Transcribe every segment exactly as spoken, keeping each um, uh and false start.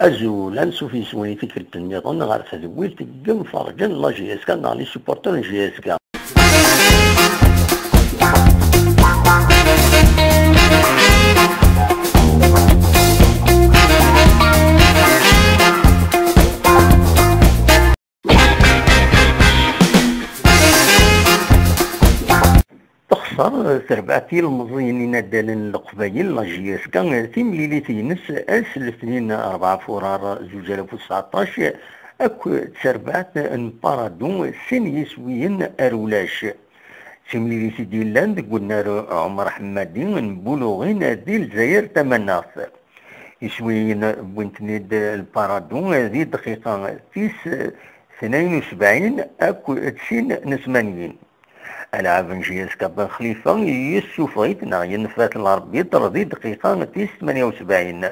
Azul, ansuf yis-wen i tikkelt nniḍen ɣer tedwilt n yimferǧen n la J S K neɣ les supporters n J S K. Texṣer terbaɛt n yilmeẓyen inaddalen n Leqbayel, la J S K, timlilit-ines ass n letnin rebɛa furar zuǧ alaf u tseɛṭac, akked terbaɛt n Paradou, sin yiswiyen ar ulac. D timlilit i d-yellan deg unnar Ɛumer Ḥemmadi n Buluɣin di Lezzayer Tamaneɣt. Iswiyen wwin-ten-id Lparadu di dqiqa tis tnayen u sebɛin akked sin n tmanyin. Alɛab n J S K Ben Xlifa yessufeɣ-it neɣ yenfa-t larbiṭr di dqiqa tis tmanya u sebɛin.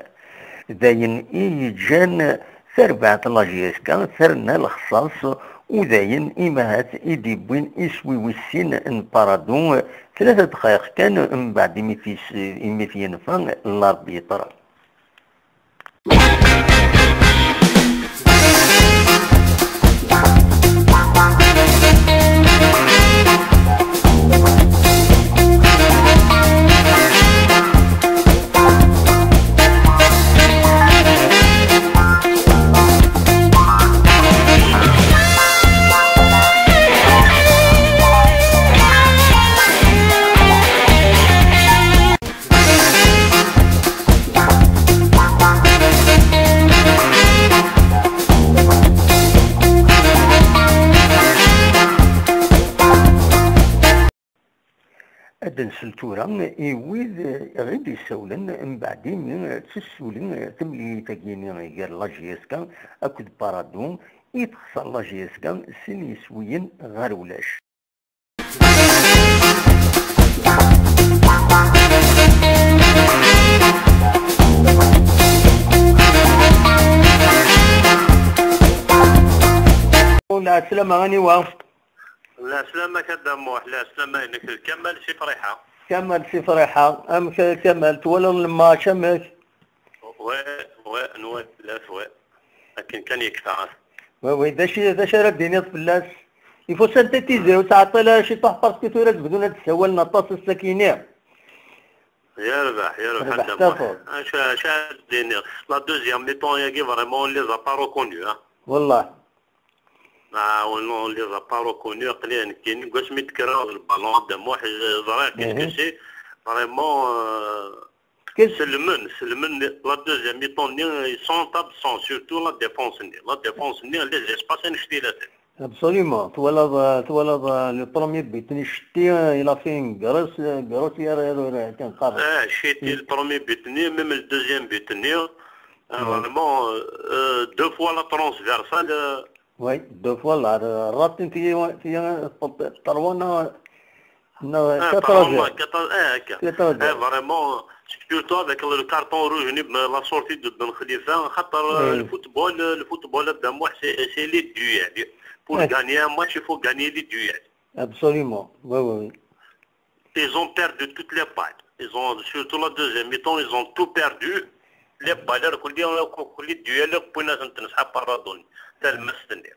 D ayen i yeǧǧan tarbaɛt n la J S K terna lexṣaṣ, u d ayen imahat i d-iwwin iswi wis sin n Paradu, tlata dqayeq kan mbeɛd imi t-is-, imi t-yenfa larbiṭr. Ad nsel tura i wid i ɣ-id-yessawlen mbeɛd imi tessulli temlilit-agi-nni gar la J S K akked Paradu i texṣer la J S K sin yiswiyen ɣer ulac. Lɛeslama, aniwa? Lɛeslama-k a Dda Muḥ, lɛeslama-inek d Kamal si Friḥa. Kamal si Friḥa, amek a Kamal, twalaḍ lmatch, amek? Oui, oui, nwala fell-as, oui. Akken kan yekfa. Oui, oui, d acu, d acu ara d-tiniḍ fell-as? Il faut synthétiser, ur ttɛeṭṭil ara ciṭuḥ, parce que tura ad bdun ad d-ssawalen aṭas ass-akini. Yerbeḥ, yerbeḥ a Dda Muḥ. Acu, acu ara d-iniɣ? La deuxième mi-temps-agi, vraiment, on les a pas reconnus, hein. Wallah. Ah, on, on les a pas reconnus, aql-i nekkini, deg wasmi d-kkreɣ d le ballon, a Dda Muḥ, ẓriɣ qu'est-ce que c'est, vraiment, euh, Qu'est-ce Selmen, selmen, la deuxième mi-temps-nni, ils sont absents, surtout la défense-nni. La défense-nni, les espaces, annect-ilaten. Absolument. Twalaḍ, twalaḍ, euh, le premier but-nni, Cheti, euh, il a fait une grosse, euh, grosse erreur, euh, kan qerr. Ah, Cheti, le premier but-nni, même le deuxième but-nni, euh, vraiment, euh, euh, deux fois la transversale, euh, Oui, deux fois la, la, la, trois, non, quatre, ah, quatre, ah, quatre, ah, quatre, ah, vraiment, surtout avec le carton rouge, ni, ben, la sortie de Ben Khalifa, خاطر, euh, le football, euh, le football, a Dda Muḥ, c'est, c'est les duels. Pour gagner un match, il faut gagner les duels. Absolument, oui, oui, oui. Ils ont perdu toutes les balles. Ils ont, surtout la deuxième mi-temps, ils ont tout perdu. Les balles, كل، كل duel, wwin-asen-ten, sḥa Paradou-nni, talmast-nni.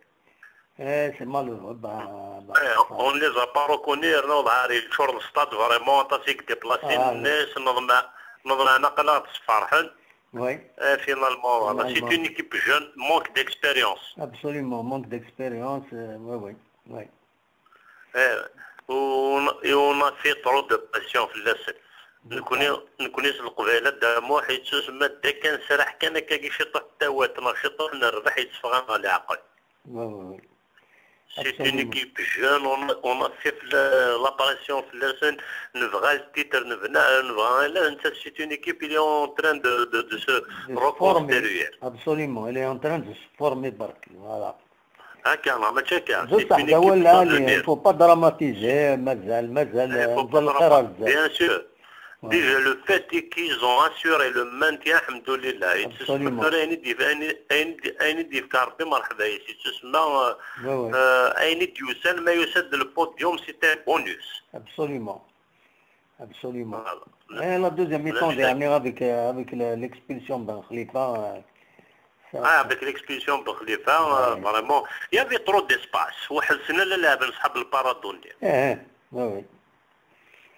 Eh, c'est malheureux, bah, bah, eh, on les a pas reconnus, yerna uḍar yeččur le stade, vraiment, aṭas i yedéplacin, ah, nnes, neḍmeɛ, neḍmeɛ aql-aɣ-d sferḥen. Oui. Eh, finalement, voilà, c'est une équipe jeune, manque d'expérience. Absolument, manque d'expérience, euh, oui, oui, oui. Eh, on, et on a fait trop de pression fell-asen. Nekkni, nekkni s Leqbayel, a Dda Muḥ, yettusemma-d kan sraḥ kan akkagi ciṭuḥ n tawat neɣ ciṭuḥ n rrbeḥ yetteffeɣ-aneɣ leɛqel. Oui, oui, oui. C'est une équipe jeune, on a, on a fait la, la pression fell-asen, nebɣa le titre, nebna, nebɣa, la, c'est une équipe, il est en train de, de, de se reconstruire. Absolument, il est en train de se former, برك, voilà. Akka, neɣ mačči akka? C'est une équipe, il faut pas dramatiser, mazal, mazal, eh, faut pas dramatiser, bien sûr. Déjà, le fait est qu'ils ont assuré le maintien, alhamdoulilah. Absolument. Ayen i d-yef-, ayen i, ayen i d-, ayen i d-yefka Rebbi, merḥba yes-s. Yettusemma, euh, euh, ayen i d-yusan, ma yusa-d le podium, c'est un bonus. Absolument. Absolument. Voilà. Et la deuxième mi-temps dernière avec, euh, avec le, l'expulsion de Ben Khalifa, euh, Ah, avec l'expulsion de Khalifa, euh, vraiment, il y avait trop d'espace. وحسنا لا لعب نصحاب البارادو ندير. Eh, eh, oui, oui.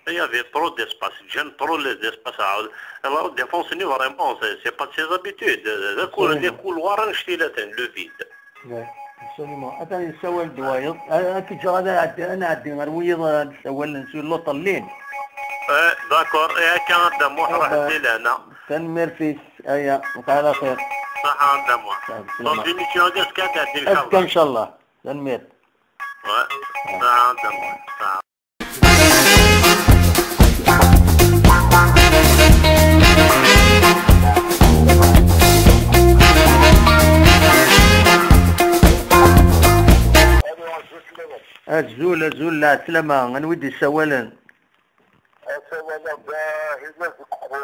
Il y avait trop d'espace. Ǧǧan trop les espaces. Alors, la défense, nous, vraiment, c'est c'est pas de ses habitudes. D cou- Absolument. Des couloirs, نشتي لاتن, le vide. Ouais, absolument. Attends, il s'awal de Wayne. Ah, ah, tu diras, أنا عدي, أنا عدي, غير ويض, آه، نسوال نسوي لوطلين. Eh, d'accord. Eh, كان هذا مو راح تسيل أنا. Tanemmirt-ik. Aya, وعلى خير. صحة عند أمور. السلامة. Donc, l'émission هذه كانت هذه إن شاء الله. إن شاء الله. Tanemmirt. Ouais. صحة عند أمور. صحة. Azul, azul, lɛeslama, anwa i d-yessawalen? Asawal-a d Hilal deg Uqbu.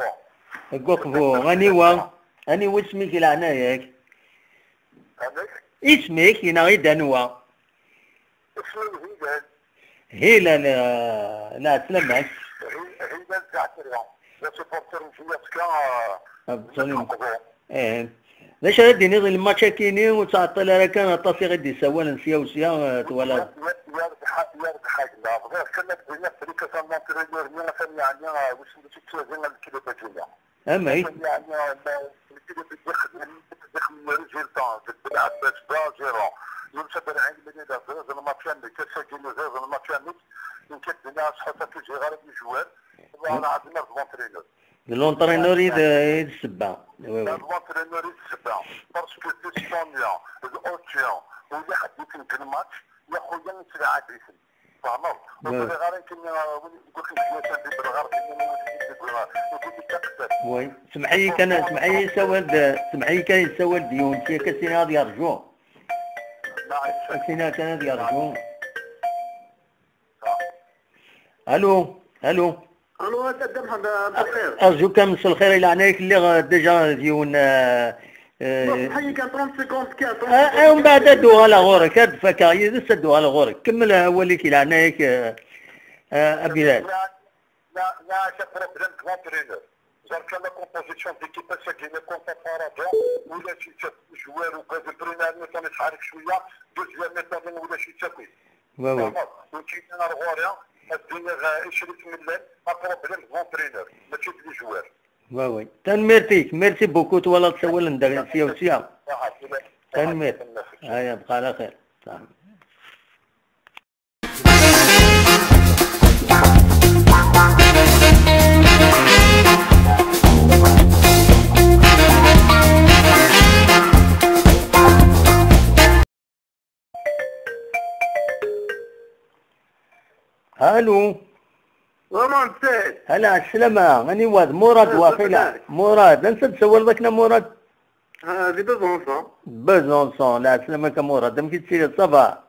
Deg Uqbu, aniwa? Aniwa isem-ik i leɛnaya-k? Amek? Isem-ik, yenna-id anwa? Isem-iw Hilal. Hilal, eh, lɛeslama-k. Hi- Hilal Zaɛtri. D asupporter n Juliaska, eh, Absolument. Deg Uqbu. Eh. D acu ara d-tiniḍ i lmatch-akini, ur ttɛeṭṭil ara kan, aṭas i ɣ-id-yessawalen sya u sya, eh, twalaḍ? Yerbeḥ, yerbeḥ, yerbeḥ a gma. Bɣiɣ kan ad d-iniɣ belli atan l'entraîneur-nni atan yeɛni, eh, wissen d acu yettwazin leklub-agi-nni. Amek? Atan yeɛni, eh, leklub i d-ixedmen, ixedmen résultat, d Belɛebbas deux à zéro. Yunus Aberɛin, mini d aẓ-, aẓ-, lmatch-a-nni, ass-agi-nni d aẓ-, lmatch-a-nni, nekk ad d-iniɣ aṣeḥḥu-t ur ẓriɣ ara d joueur. Wallah lɛadim ar d l'entraîneur. D l'entraîneur i d, i d ssebba. Oui, oui. D l'entraîneur i d ssebba. Parce que d Espagne, d hockey, ula ḥedd i tenǧen match, ya xuya nettlaɛab-iten. Tfehmeḍ? Ur ẓriɣ ara nekk, win i deg wakken ǧǧiɣ di Belɣar, di Belɣar, di Belɣar. Oui. Semḥ-iyi kan, semḥ-iyi yessawal-d, semḥ-iyi kan yessawal-d yiwen, sya kan ad yerǧu. Ad as-iniɣ kan ad yerǧu. Allô, allô. Allô, a Dda Mḥend, a Dda Lxir. Arju kan mselxir, i leɛnaya-k, lliɣ, eh, déjà d yiwen, eh, eh, Bon, semḥ-iyi kan trente secondes kan, trente secondes. Ah, ah, umbeɛd ad d-uɣaleɣ ɣur-k, ad d-fakeɣ yid-s, ad d-uɣaleɣ ɣur-k. Kemmel awal-ik, i leɛnaya-k, eh, eh, a Bilal. Là, là, c'est problème de l'entraîneur. Ẓer kan la composition d'équipe ass-agi-nni contre Paradou, ulac-itt akk. Joueur ugaden, première mi-temps yetḥerrek cwiya, deuxième mi-temps ulac-itt akk. Ouais, ouais. Tfehmeḍ? Nekk ar ɣur-i, ad d-iniɣ, eh, icrik mellal, un problème de l'entraîneur, mačči d les joueurs. Ouais, ouais. Tanemmirt-ik, merci beaucoup, twalaḍ ssawalen-d sya u sya. Tanemmirt. Aya, bqa ɛla xir. Allô. Vraiment, c'est Hala, السلامة. Aniwa d Murad, waqila. Murad, ansa d-tsawaleḍ akken a Murad? Ah, di Besançon. Besançon, lɛeslama-k a Murad, amek i tettiliḍ, ça va?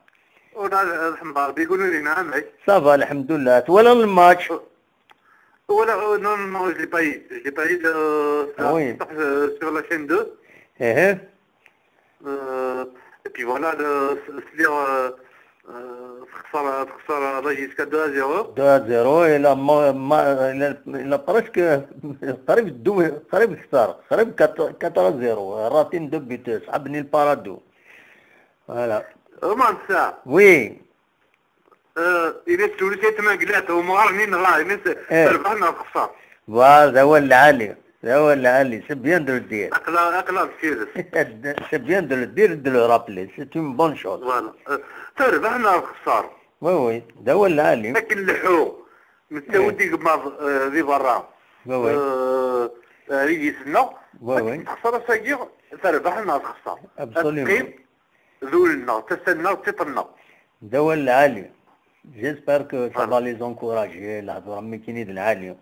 Ur, alḥemdulilah, Rabbi, kul din, amek? Ça va, lḥemdullah. Twalaḍ lmatch? Voilà, euh, non, non, non, je l'ai pas eu. Je l'ai pas eu, euh, Ah oui. Sur, euh, sur la chaîne deux. Eh, eh. Euh, et puis voilà, le, c'est-à-dire, euh, euh, تخسر، تخسر là jusqu'à deux à zéro. Deux à zéro, et là, ma, ma, il a, il a presque, قريب دو، قريب كثر، قريب quatre، quatre à zéro. Ratin deux buts, صحابني البارادو. Voilà. Vraiment ça. Oui. Euh, il est sur le site مقلات ومغرني نغا، il est Eh. تربحنا الخسر. Voilà, d awal lɛali. D awal lɛali. C'est bien de le dire. Aqla، aqla d tidet. C'est bien de le dire et de le rappeler. C'est une bonne chose. Voilà. Euh, تربحنا الخسر. Oui, oui. D awal lɛali. Akken leḥḥu. Nettawi-d igmaḍ, euh, di berra. Oui, oui. Euh, euh, yid-neɣ. Oui, oui. Akken texṣer ass-agi, terbeḥ neɣ texṣer. Absolument. Ad teqqim d ul-nneɣ, tasa-nneɣ, d tiṭ-nneɣ. D awal lɛali. J'espère que ça va les encourager, lehdur am nekkini d lɛali.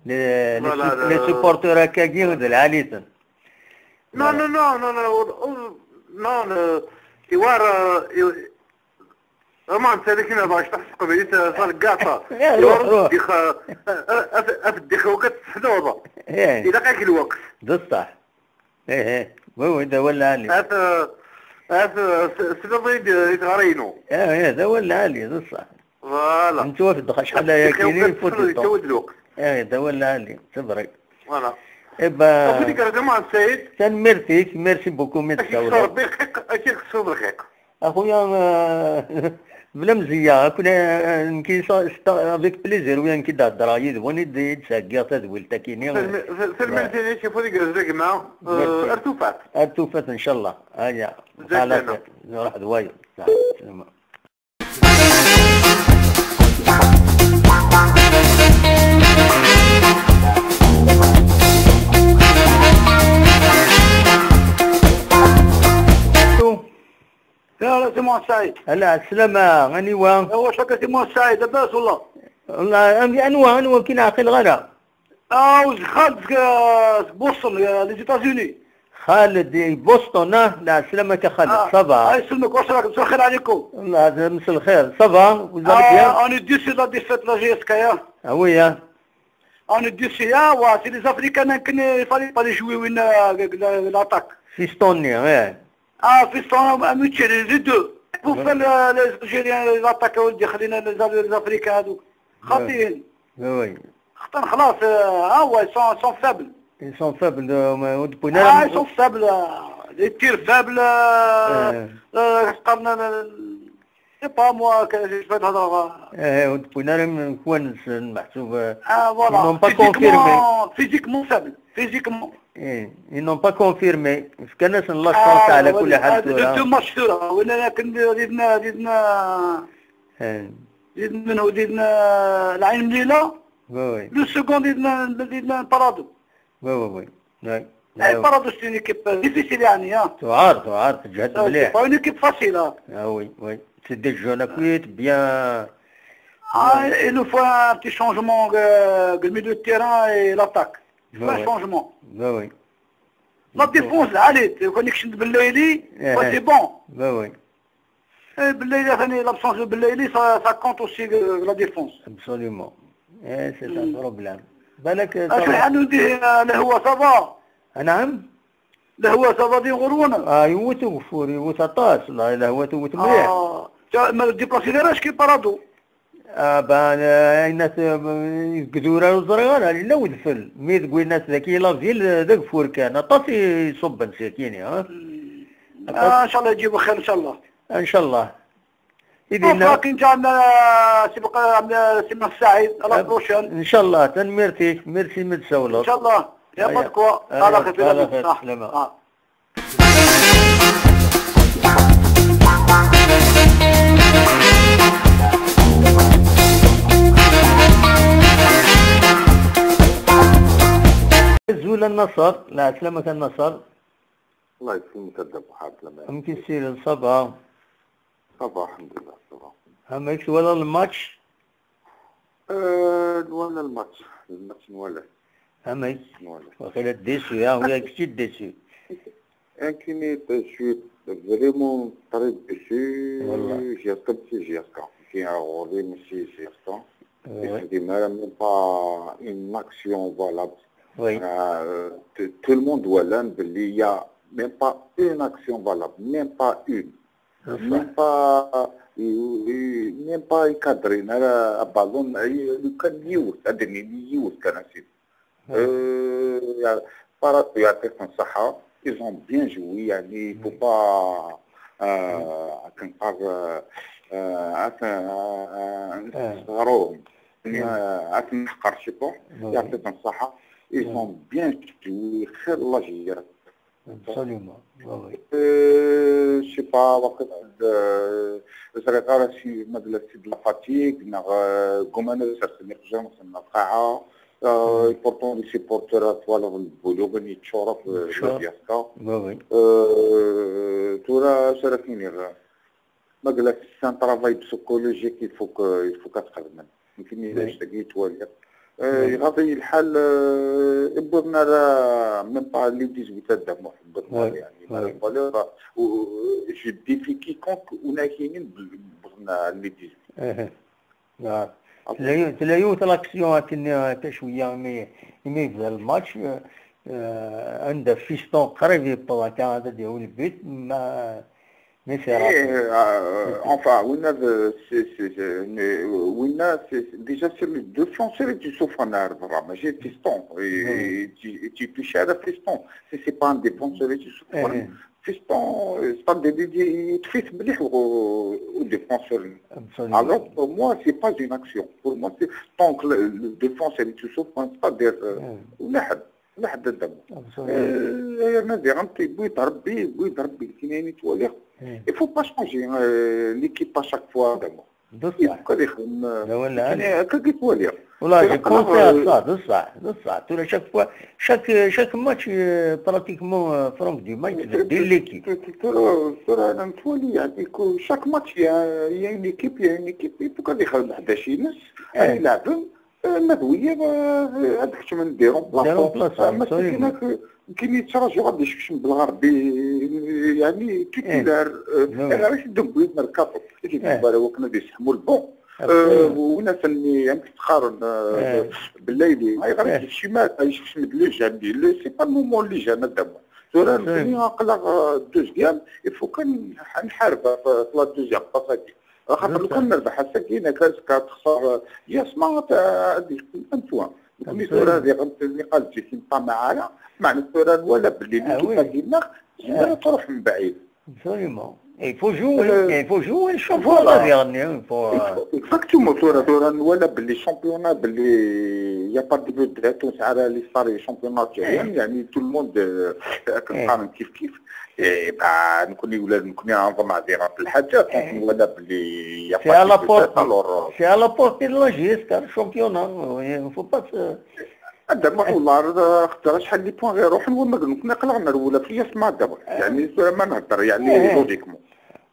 Les, les Voilà, sup-, les supporters akkagi d lɛali-ten. Non, non, non, non, non, non, non, le, iwar, euh, i-, vraiment, c'est avec une vache, تحت قبيلة، euh, ça le gâte. Eh, روح، روح. Dix, euh, euh, euh, euh, dix, وقت تحلوضة. Eh. إذا قاك الوقت. بصح. ايه، ايه، وي، وي، d awal lɛali. Af, af, s-, sliḍ-iyi-d, eh, i teɣri-inu. Ih, ih, d awal lɛali, d ṣṣeḥ. Voilà. Nettwafed acḥal aya kini, il faut du temps. Yettawi-d lweqt. Ih, d awal lɛali, c'est vrai. Voilà. Eh ben, Tanemmirt-ik, merci beaucoup, mi d-tsawleḍ. Ad k-yekkes Rebbi lxiq, ad k-yekkes Rebbi lxiq. Axuya, eh, bla mzeyya, akk la, nekk s-, s-, avec plaisir, wi nekk i d-heddreɣ yid-wen, i d-, i d-theggiḍ tadwilt-akini. Tanemmirt-inek, afud igerrez a gma. Merci. Eh, ar tufat. Ar tufat, ncallah. Aya. Jazakallah. Xalaṣ, nruḥ d wayeḍ. Saɛa, slama. Ya, la, c'est moi, Saïd. Ala, slama, aniwa? Ewa, caka, c'est moi, Saïd, labas, wallah. Wallah, an-, anwa, anwa, ur k-ɛqileɣ ara. Ah, Xaled, euh, Boston, euh, les États-Unis. Xaled, di Boston, ah, la, slama-k a Xaled, ça va? Ah, yesselmek, wa salak, مساء الخير عليكم. Wallah, مساء الخير, ça va? Vous allez bien? Ah, on est déçus de la défaite de la J S K, hein. Ah oui, hein. On est déçus, hein, ouais, c'est les Africains, hein, qu'il fallait pas les jouer, oui, euh, avec la, l'attaque. Fiston-nni, ouais. Ah, Fiston, un, un, les deux. Pour faire le, les Algériens, les attaquants, les, les, les Africains, donc. Ouais. خاطئين. Oui, oui. خاطر خلاص، euh, ah ouais, ils sont, ils sont faibles. Ils sont faibles, euh, mais ur d-wwin ara. Ah, ils sont faibles, euh, les tirs faibles, euh, euh, c'est pas moi que je vais dire. Eh, ur d-wwin ara imenkwan-nsen, meḥsub, euh, ah, voilà. Ils n'ont pas confirmé. Physiquement, physiquement faibles, physiquement. Eh, ils n'ont pas confirmé. Fkan-asen la chance, ah, على كل حال, tura. Deux matchs tura. وين أنا كنت ريدنا، ريدنا، eh, ريدنا منو؟ ريدنا العين مليلة. Oui, oui. Le second ريدنا، ريدنا Paradou. Oui, oui, oui. Oui. Eh, Paradou, c'est une équipe difficile, يعني, hein. Tuɛer, tuɛer, teǧhed مليح. C'est pas une équipe facile, hein. Ah oui, oui. C'est des jeunes, bien. Ah, il nous faut un petit changement, euh, le milieu de terrain et l'attaque. Il faut un changement. Oui, oui. La défense, allez, quand on est بالليلي, c'est bon. Oui, oui. Eh, بالليلي, ثاني, l'absence de بالليلي, ça, ça compte aussi, euh, la défense. Absolument. Eh, c'est un problème. بالك, ah, ça va. شحال نديه, euh, الهوا, ça va. نعم؟ الهوا, ça va, دي غرونة. Ah, يوت وفور, يوت aṭas, la, الهوا توت مليح. Ah, ما déplacé غير اش كي Paradou. Ah, ben, euh, ayen at, euh, deg idurar ur ẓriɣ ara, yella wedfel. Mi deg wayen at dagi, la ville, euh, d ageffur kan. Aṭas i iṣubben sakini, ha? Hmm. Aṭas. Ah, ncallah يجيبو خير, ncallah. Ncallah. I dinna. Akin ǧan, euh, سي بقى, euh, سي سعيد, à la prochaine. Ncallah, tanemmirt-ik, merci mi d-tsawleḍ. Ncallah. Aya. Pas de quoi. Aya, ala xir, ala xir, slama. Ah. Azul a Nnaṣer, lɛeslama-k a Nnaṣer. Allah yesselmek a Dda Muḥend, lameɛna. Amek i tessired, ça va? Ça va, alḥemdulillah, ça va. Amek twalaḍ lmatch? Euh, nwala lmatch, lmatch nwala. Amek? Nwala. Waqila déçu, ah, oui, kečč i déçu. Nekkini, je suis vraiment très déçu. Wallah. J'ai comme si j'ai, j'ai vraiment si j'ai, j'ai, ouais. Ixdim ara même pas une action valable. Oui. Euh, tout, tout le monde voit là, il y a même pas une action valable, même pas une. Même pas, euh, même pas encadré, un ballon, euh, le kan yiwet, ad d-nini yiwet kan, ainsi. Euh, ya-, Paradou, يعطيكم الصحة, ils ont bien joué, يعني, il faut pas, euh, كنقار, euh, euh, أت-, euh, euh, نستغروهم. يعني, euh, أتنحقر, je sais pas. يعطيكم الصحة. Ils ont bien joué, خير الله جير. Absolument. Oui, oui. Euh, je sais pas, واقيلا, euh, ẓriɣ ara si, ma d la, c'est de la fatigue, neɣ, euh, gumana sersen iqjan, sersen lqaɛa. Euh, et pourtant, les supporters, twalaḍ lbulugan yeččur akk, euh, la J S K. Oui, oui. Euh, tura, acu ara k-iniɣ? Ma yella c'est un travail psychologique, il faut que, il faut que txedmem. Nekkini d acu dagi yettwaliɣ. Euh, iɣaḍ-iyi lḥal, euh, wwiḍen ara, même pas les dix-huit a Dda Muḥ, wwiḍen ara, yani, ma yeqqel, euh, je défie quiconque, ur akinin wwiḍen les dix-huit. Tella, tella yiwet l'action akken, akka cwiya imi, imi yebda lmatch, euh, euh, anda Fiston qrib yewweḍ akka ad d-yawi le but, ma Mais c'est rare. Enfin, winna, c'est, c'est, c'est, winna, c'est, déjà, c'est le défenseur et tu souffres un arbre, mais j'ai piston, et tu, et tu touches à la piston. Si c'est pas un défenseur et tu souffres, piston, c'est pas des, des, des, tu fais مليح au, au défenseur. Alors, pour moi, c'est pas une action. Pour moi, c'est tant que le, le défenseur et tu souffres, c'est pas des, euh, واحد واحد الدم. انا دي غنتي بغيت ربي، بغيت ربي كاين يعني تواليخ. Il faut pas changer l'équipe à chaque fois دابا. بصح كان يخدم لا ولا كان هكا كيتوالي. والله جي بونسي ا سا بصح بصح تو شاك فوا شاك شاك ماتش براتيكمون فرونك دي ماتش دير ليكيب. ترى انا متوالي يعني شاك ماتش يا يا اون ايكيب يا اون ايكيب. كان يخدم حداش ينس يلعبهم. المدويه هذاك شنو نديرو ديرو بلاصه. كاين يتراجعو غادي يشكشم بالغربي يعني توتيلار. غير يشدو بويد مركاطو كيتبان هو كنا ديسحمو البون. وناس اللي يعني تتقارن بالليلي ما يغرق الشمال يشكشم لي جامي لو سي با المومون اللي جانا دابا. ترى نبني نقلق دوزيام يفو كان نحارب في لا دوزيام بلاصه. خاطر لو كان نربح السكينه كانت كتخسر ياسما. هذه انتوا كل دور هذه غنت اللي قال جيتي نطمع على معنى الدور ولا باللي اللي كيف قلنا تروح من بعيد. Absolument. Il faut jouer, il faut jouer le championnat dernier. Exactement. تورا تورا ولا باللي championnat باللي يا با دي بوت دراتو سعر لي صار championnat algérien يعني tout le monde كنقارن كيف كيف. إيه، با نكوني ولا نكوني نظن هذه راه الحاجه كنت ولا بلي يا سي على بورتي. الوغ سي على بورتي دو لا جي اس كا شامبيونا. فو با. هذا ما والله راه خدرة شحال لي بوان غير روح نقول ما نكون نقلع نرولا في ياس ما دابا يعني ما نهضر يعني لوجيكمون.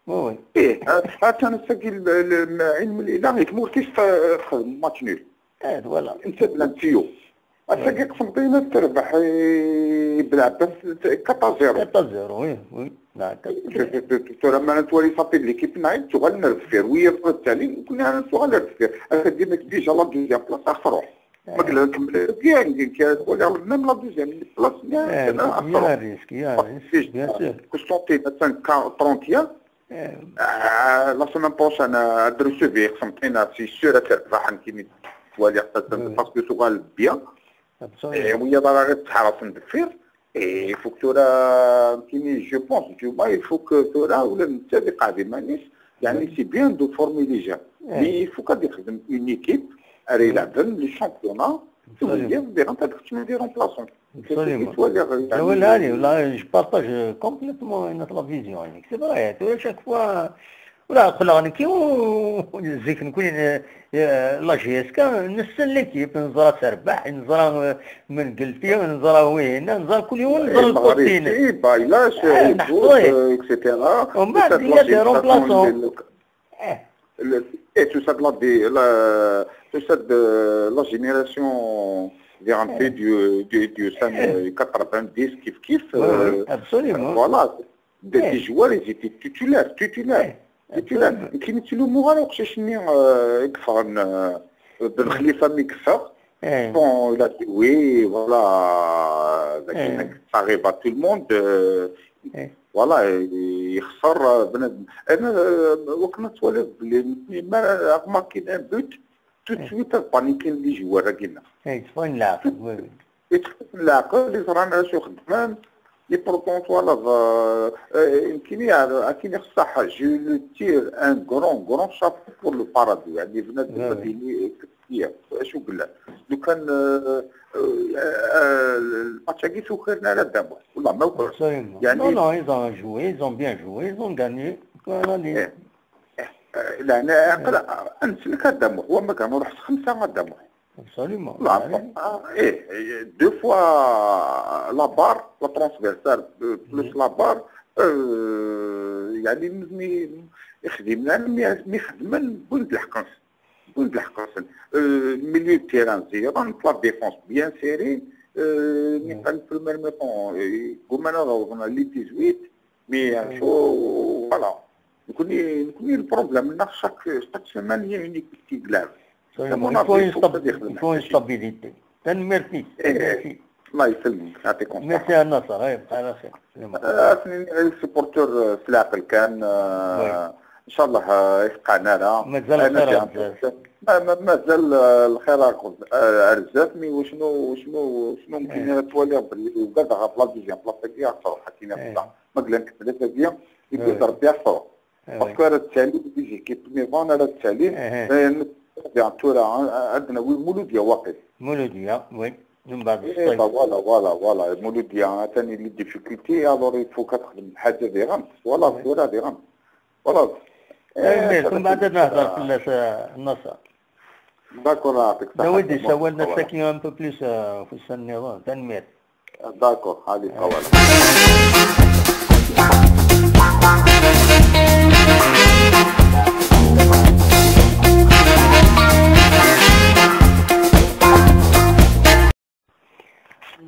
وي ايه. هات انا ساكي علم الاله يتمورتيش في ماتش نول. ايه فوالا. انت بلانتيو. هسه قسم بينات تربح بلعباس كاطا زيرو. كاطا زيرو وي وي. ترى ما نتوالي صافي ليكيب نايت تغال نرفير ويا التالي كنا نتغال نرفير. هسه ديما ديجا لا دوزيام بلاص اخسروه. ما قلنا نكمل كاع ندير كاع ولا ميم لا دوزيام بلاص كاع يا ريسك يا ريسك بيان سور. قسطنطين مثلا ترونتيام. لا سيمين بروشين ادرسو فيه قسنطينة سي سور تربح كيما توالي حتى باسكو سوغال بيان. ويا ضرا غير تحرس ندفير. اي فوك تورا كيني جو بونس دو ما يفوك تورا ولا نتا اللي قاعدين مانيش يعني سي بيان دو فورمي لي جان. مي يفوك غادي يخدم اون ايكيب اري يلعبن لي شامبيونا. تولي غادي غنتا تخدم دي رومبلاسون. Absolument. لا ولا هاني ولا جو بارطاج كومبليتمون هنا في لا فيزيون يعني سي فري تو شاك فوا ولا خلا نكي زيك نكون لا جي اس كا نفس ليكيب نزرا تربح نزرا من قلتي نزرا وين نزرا كل يوم نزرا البوتين. اي بايلاش نحفظيه اكسيتيرا. ومن بعد هي دي رومبلاسون. ايه. ايه تو سا لا دي لا تو سا دو لا جينيراسيون دي غانتي دو دو دو سان كاتروفان ديس كيف كيف. ابسوليمون. فوالا. دي جوار ايزيتي توتولار توتولار. توتولار كي نتلومو غير وقتاش ني يكفر بن خليفه مي كفر. بون لا وي فوالا. داك سا غيف ا تو الموند. فوالا يخسر بنادم. انا وكنا توالف بلي ما رغم كاين ان بوت تو سويت بانيكين لي جوار راكينا. يتفين العقل وي وي. يتفين العقل اللي صرا انا شو خدمان. لي بروطون فوالا يمكن يعرف كاين الصح جو لو تير ان غران غران شابو بور لو بارادو يعني بنادم مديني كتير. اش وقلنا لو كان الماتش هاكي سوخرنا على الدم والله ما وقع. يعني نو نو ايزون جوي ايزون بيان جوي ايزون غاني. لا انا عقل انسلك هذا هو ما كان نروح خمسه هذا هو. ابسوليمون. لا ايه دو فوا لا بار لا ترونسفيرسال بلوس لا بار. يعني مي يخدم لنا مي يخدم بند الحقنص بند الحقنص. ميليو تيران زيران لا ديفونس بيان سيري. مي كان في المير ميطون كوما انا روضنا لي ديزويت. مي شو فوالا. نكوني نكوني البروبليم لنا شاك شاك سيمان هي اون ايكيب كي تلعب. يفو ستابيليتي. تنميرتي. الله يسلمك، يعطيكم الصحة. Merci à Nasser, ay, bqa ala xir. Ass-nni, les supporters, euh, s leɛqel kan, euh, oui, ncallah, euh, ifqan ara. Mazal lxir ar zdat. Ma, ma, mazal, euh, lxir ar, euh, ar zdat, mais wacnu, wacnu, wacnu mumkin ara twaliḍ belli ugadeɣ ɣef la deuxième place-agi ad truḥ akken ad tebda. Ma qlan kemmlet agi, yewwi-d Rebbi ad truḥ. Parce que ara d-tali, des équipes niḍen ara d-tali, eh, eh, tura, ad d-nawi Mouloudia waqil. Mouloudia, oui. Min baɛd, eh, bah, voilà, voilà, voilà. Mouloudia, atan les difficultés, alors il faut ad texdem lḥaǧa diɣen. Voilà, oui, tura diɣen. Voilà. Eh, mais min baɛd ad nehder fell-as, eh, Nasser. D'accord, يعطيك الصحة. D wid yessawalen ass-agi un peu plus, euh, ɣef ussan nniḍen. Tanemmirt. D'accord, allez, voilà.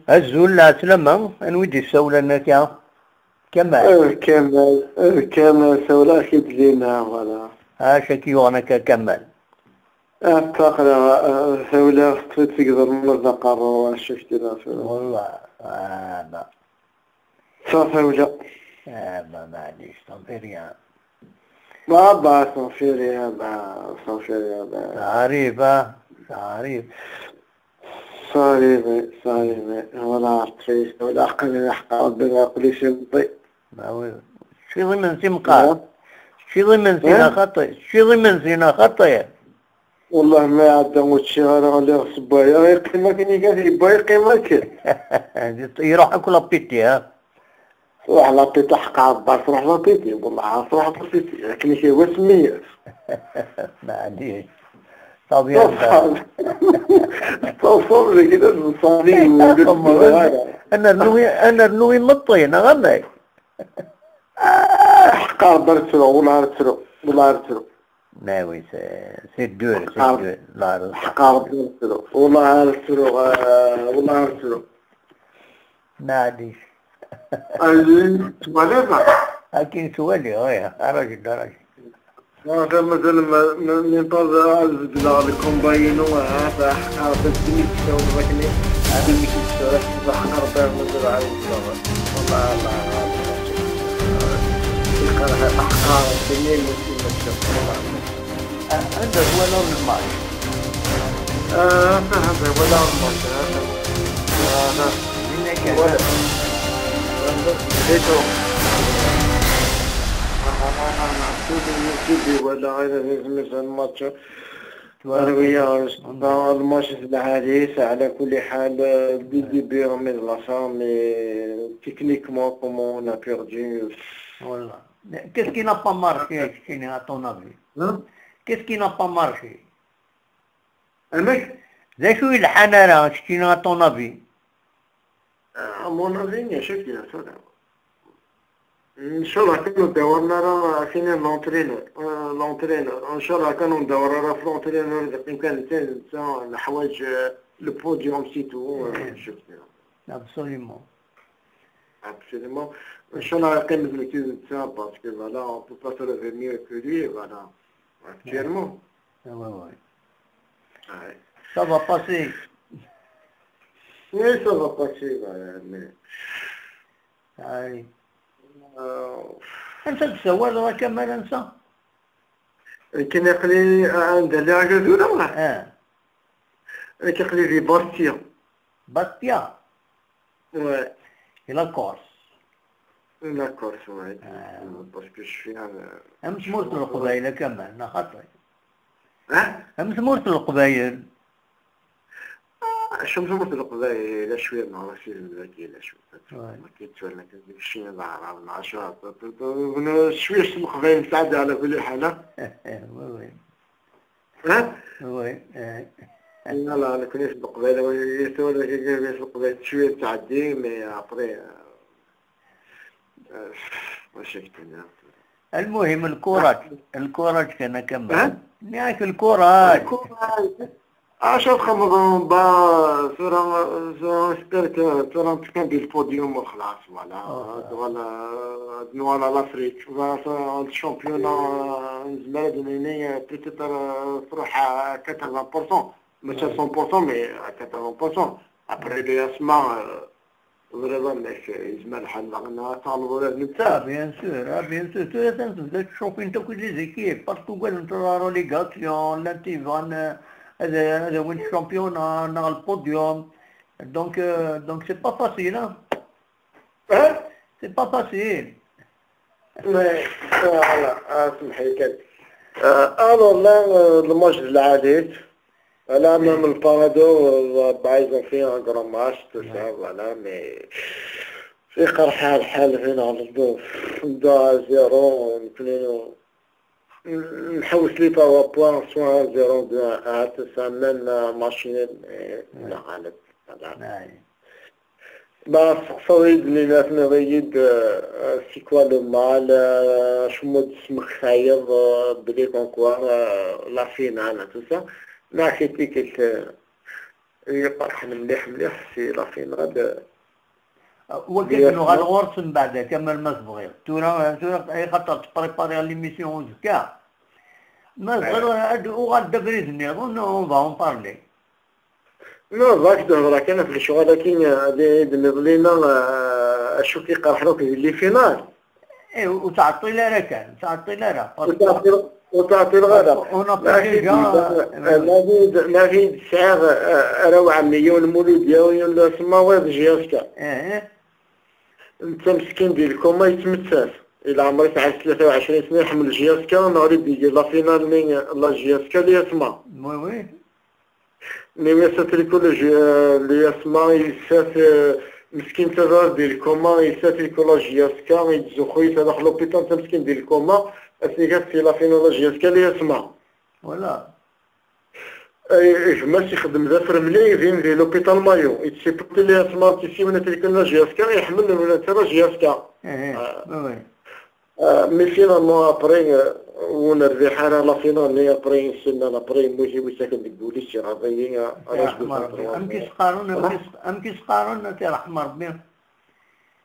Azul, lɛeslama, anwa i d-yessawlen akka? Kamal. Eh, Kamal, eh, Kamal, sawleɣ-ak-id dinna, voilà. Acu k-yuɣen akka, Kamal? Ah, ṭṭaqla, ah, tawla teṭṭef-itt seg iḍarren d aqerru, acu k-d-iniɣ tura? Wallah, ah, ba. Ṣafi wla. Ah, ba, maɛlic, tant pis rien. Ba, ba, tant pis rien, ba, tant pis rien, ba. Ça arrive, hein, ça arrive. Ça arrive, ça arrive. Wala triste, wala aql-i ḥqa Rebbi, aql-i si meṭṭi. Ah oui. Teččiḍ imensi meqqar. Ah. Teččiḍ imensi neɣ xaṭi? Teččiḍ imensi neɣ xaṭi? Wallah ma iɛedda ur ččiɣ ara, lliɣ ssewwayeɣ, yeqqim akken iga, yewwa yeqqim akken. Iruḥ akk l'appétit, ha? Truḥ l'appétit, ḥqa Rebbi truḥ l'appétit, wallah truḥ l'appétit, akken i k-yehwa semmi-yas. Maɛlic. Ṭabyant. Ṭabyant, dagi d aẓenṣani. Ad nernu i, ad nernu imeṭṭi, neɣ amek? Ah, ḥqa Rebbi ara ttruɣ, wallah ara ttruɣ, wallah ara ttruɣ. Mais oui, c'est, c'est dur, c'est dur. Ḥqa Rebbi ara ttruɣ, wallah ara ttruɣ, ah, wallah ara ttruɣ. Maɛlic. Ayen twaliḍ? Akken ttwaliɣ, ih, arajel, arajel. Ata mazal ma, ma, منتظر ad beddleɣ lkumba-inu, ha, ta ḥqa Rebbi ad d-kkseɣ, ad d-kkseɣ, ḥqa Rebbi mazal ad beddleɣ. Wallah, Allah, Allah. Iqerḥ ḥqa Rebbi, ma yemmut, yemmut, wallah. Ah, anda twalaḍ lmatch? Ah, ata hada walaɣ lmatch, ata. Ah, ata. Dinna kan. Wala. Ata. Ata. Ah, ah, ah, ah. Sidi, sidi, wala, ata, ata, ata, lmatch. Twalaḍ. Arwi, ah, lmatch s lɛali, على كل حال, ah, du début, mais de la fin, mais techniquement, comment on a perdu. Voilà. Qu'est-ce qui n'a pas marché, Chini, à ton avis? Hein? Qu'est-ce qui n'a pas marché? Amek? D acu i lḥan ara, keččini, à ton avis? À mon avis, ncallah, ncallah kan ur d-awren ara, kini, l'entraîneur, euh, l'entraîneur. Ncallah kan ur d-awren ara f l'entraîneur, d akken kan netta, netta neḥwaǧ, euh, le podium, c'est tout, euh, absolument. Absolument. Ncallah yeqqim d netta, parce que voilà, on peut pas trouver mieux que lui, voilà. Actuellement. Ah ouais, ouais. Ouais. Ça va passer. Oui, ça va passer, ouais, mais... Allez. Euh, anta d-tessawaleḍ akka, ma nsa? Akken aql-i, anda lliɣ akka tura? Ah. Akken aql-i di Bastia. Bastia? Ouais. Et la Corse? La Corse, ouais. Ah. Parce que je suis un, euh, am tmurt n Leqbayel, a Kamal, neɣ xaṭi? Hein? Am tmurt n Leqbayel. Ah, acu am tmurt n Leqbayel, la cwiya n Ṛasid dagi, la cwiya. Ouais. Ma k-yettwalin kan deg Ccinwa d Aɛrab, neɣ acu, cwiya s Leqbayel nesɛedda, ɛla kulli ḥal, ha? Ouais, ouais. Ha? Oui, eh. Voilà, nekkni s Leqbayel, tura dagi s Leqbayel cwiya tettɛeddi, mais après, euh, euh, mačči akka. المهم الكوراج، الكوراج كان كمل. ها؟ ياك الكوراج. الكوراج. اش تخمم با ثورة، ثورة سبيرك، ثورة تكون بالبوديوم وخلاص، voilà. آه. Voilà، voilà l'Afrique. Voilà، الشامبيونا، نزمر دنيني، peut-être، تروح quatre-vingts pour cent. ماشي مية في المية، mais quatre-vingts pour cent. Après, les Asma, euh, teẓriḍ amek yezmer lḥal daɣen ad taɣleḍ ula d netta. Ah, bien sûr, ah, bien sûr. Tura atan tebda tcufint akk les équipes. Portugal n tura relégation, llant bɣan, euh, ad, ad awint championnat, neɣ le podium. Donc, euh, donc c'est pas facile, hein. Hein? C'est pas facile. Mais, euh, voilà, ah, semḥ-iyi kan. Euh, alors là, euh, le match de la Hadith, là, même le Parado, euh, bah, ils ont fait un grand match, tout ça, voilà, mais c'est قرحة الحال هنا على الضوء. deux à zéro, نحوس les trois points, soit un zéro, deux à un, tout ça, même, euh, match nul, mais لا غالب. Voilà. Bah, teqṣaḍ-iyi-d, Lina, tenniḍ-iyi-d, euh, c'est quoi le mal, euh, acemma ur d-tesmektayeḍ, euh, belli comme quoi, euh, la finale, tout ça. Neɣ c'est ticket, euh, iqerḥen mliḥ, mliḥ, c'est la finale, euh, wagi ad nuɣal ɣur-s mbeɛd, Kamal, ma tebɣiḍ. Tura, tura, ay xaṭer tprépariɣ l'émission uzekka. Ma tebɣiḍ, ad uɣal-d abrid nniḍen, on va en parler. Non, ضاك دهضرة كان في الشغل، لكن هذه النظلينا، آه، أشوف كي قرحنا في اللي فينال. إيه، وتعطي لا راه كان، تعطي لا راه. وتعطي، وتعطي الغرض. On a ما في déjà، ما في، ما في سعر، آه، راه عمي يوم المولودية ويوم السما ويض جياسكا. إيه. أنت مسكين ديال الكوما يتمتاس. إلا عمرك عاد ثلاثة وعشرين سنة يحمل جياسكا، نهار يدي لا فينال ني لا جياسكا لي يسمع. Oui, oui. نيويا ساتريكو لو جي-، لو ياسما يسات، آه، مسكين تضرب ديال الكوما، يسات يكولا جياسكا، يتزو خويا هذا لوبيتال، انت مسكين ديال الكوما، اسنيكات في لا فينال جياسكا لي ياسما. Voilà. اي، اي، ما يخدم ذا فرملي، فين في لوبيتال مايو، يتسيبوتي لي ياسما، تيسي ولا تلك لا جياسكا، يحمل ولا ترى جياسكا. إيه، إيه. آه. Oui, oui. آه، مي فينالمون ابري، آه، ونربح انا لا فينال ني ابري، سنا ابري موتي وساكن ديك بوليس شي غاضي، آه، يا رحمة ربي. ام كيسقارون، ام كيس-، ام كيسقارون، تي رحمة ربي.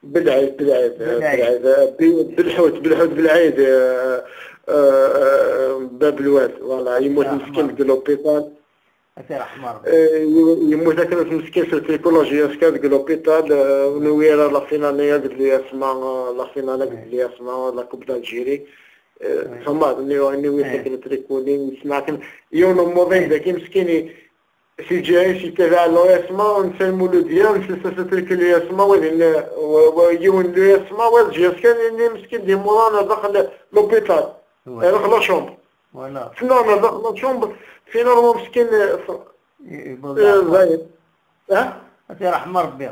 بالعيد، بالعيد، آه، بالعيد. بالعيد، آه، ب-، بالحوت، بالحوت، بالعيد، آه، آه، آه، باب الواد، فوالا، يموت يا مسكين رحمة. في لوبيتال. أتي رحمة ربي. آه، يموت هكا مسكين في التريكولوجيا، في كذا لوبيتال، آه، ونويرا لا فينال، يا قلت لي اسمع، آه، لا فينال، قلت لي اسمع، لا كوب دالجيري. آه، فما، نويرا، نويرا كان تريكولي، نسمع كان يوم الموضوع ذاك مسكين، سي جي اس يتابع لو اسمع، ونسى المولودية، ونسى ساسا تريكولي اسمع، وين، و-، ويون لو اسمع، وين جي اس كان، يعني مسكين دي مورانا داخل لوبيتال. داخل لا شومبر. Voilà. فينالمون داخل لا شومبر، فينالمون مسكين، آه، ف-، إي، إي، آه، زايد. ها؟ أتي رحمة ربي.